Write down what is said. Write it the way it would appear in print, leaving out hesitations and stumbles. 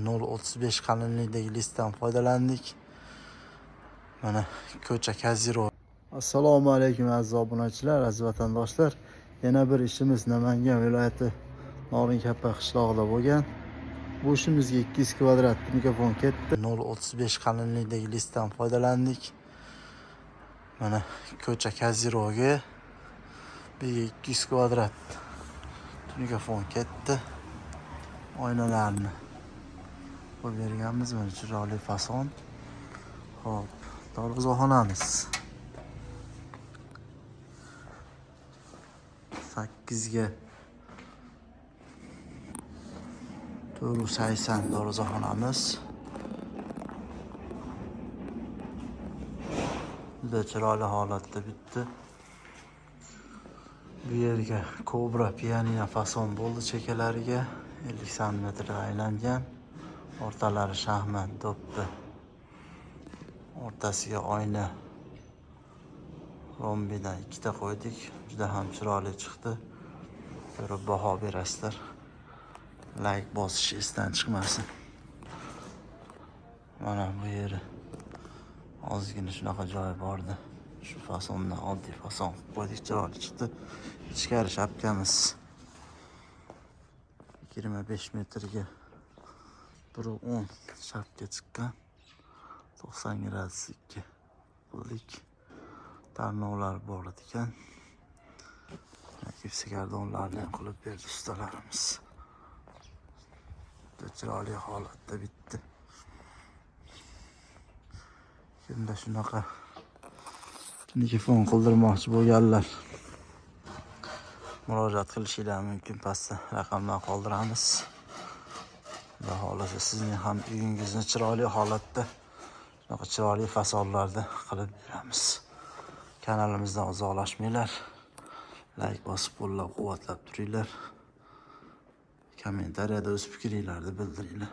0,35 qalinlikdagi listdan foydalandik. Mana ko'cha Kaziro. Assalomu alaykum aziz obunachilar, aziz vatandoshlar. Yana bir ishimiz Namangan viloyati Norinkapa qishlog'ida bo'lgan. Bu ishimizga 200 kvadrat mikrofon ketdi. 0,35 qalinlikdagi listdan foydalandik. Mana ko'cha Kaziroga bu yerga 200 kvadrat mikrofon ketdi. Oynalarni qo'yib berganmiz. Mana chiroyli fason. Xo'p, darvozaxonamiz. 8 ga 480 darvozaxonamiz. Juda chiroyli holatda bitdi. Bu yerga Cobra pianino fason bo'ldi chekkalariga 50 santimetrga aylangan. O'rtalari shaxmat do'ppi. O'rtasiga oyna rombidan ikkita qo'ydik. Juda ham chiroyli chiqdi. Ko'rib baho berasizlar. Like bosish esdan chiqmasin. Mana bu yeri ozgina shunaqa joyi bordi. Shu fasondan oddiy fason qilib qo'ydik, chiroyli chiqdi. Ichkari shapkamiz 25 metrga 1,10 shapka chiqqan. 90 gradus 2 qildik. Tarnovlar bor ekan. Gipsokardonlarni ham qilib berdi ustalarimiz. Juda chiroyli holatda bitdi. Kimda shunaqa mikrofon qildirmoqchi bo'lganlar murojaat qilishinglar mumkin. Pastda raqamlar qoldiramiz. Xudo xohlasa sizning ham uyingizni chiroyli holatda, shunaqa chiroyli fasonlarda qilib beramiz. Kanalimizdan uzoqlashmanglar. Like bosib qo'llab-quvvatlab turinglar. Kommentariyada o'z fikringlarni bildiringlar.